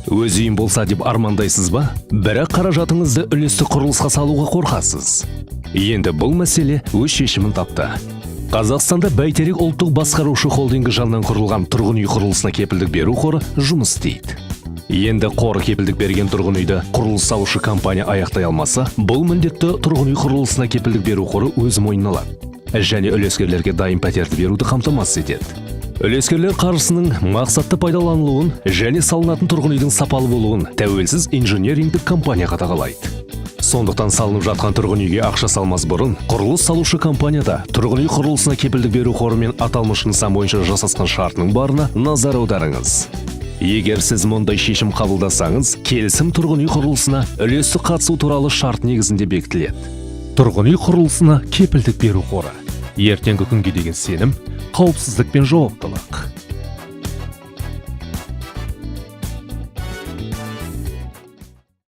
Өз үйім болса деп армандайсыз ба? Бірақ қаражатыңызды үлесті құрылысқа салуға қорқасыз. Енді бұл мәселе өз шешімін тапты. Қазақстанда «Бәйтерек» ұлттық басқарушы холдингі жанынан құрылған тұрғын үй құрылысына кепілдік беру қоры жұмыс істейді. Енді қор кепілдік берген тұрғын үйді құрылыс салушы компания аяқтай алмаса, бұл міндетті тұрғын үй құрылысына кепілдік беру қоры өз мойнына алады және үлескерлерге дайын пәтерді беруді қамтамасыз етеді. Үлескерлер қаржысының мақсатты пайдаланылуын және салынатын тұрғын үйдің сапалы болуын тәуелсіз инжинирингтік компания қадағалайды. Сондықтан салынып жатқан тұрғын үйге ақша салмас бұрын құрылыс салушы компанияда тұрғын үй құрылысына кепілдік беру қорымен аталмыш нысан бойынша жасасқан шартының барына назар аударыңыз. Егер сіз мұндай шешім қабылдасаңыз, келісім тұрғын үй құрылысына үлесті қатысу туралы шарт негізінде бекітіледі. Тұрғын үй құрылысына кепілдік беру қоры: ертеңгі күнге деген сенім, қауіпсіздік пен жауаптылық.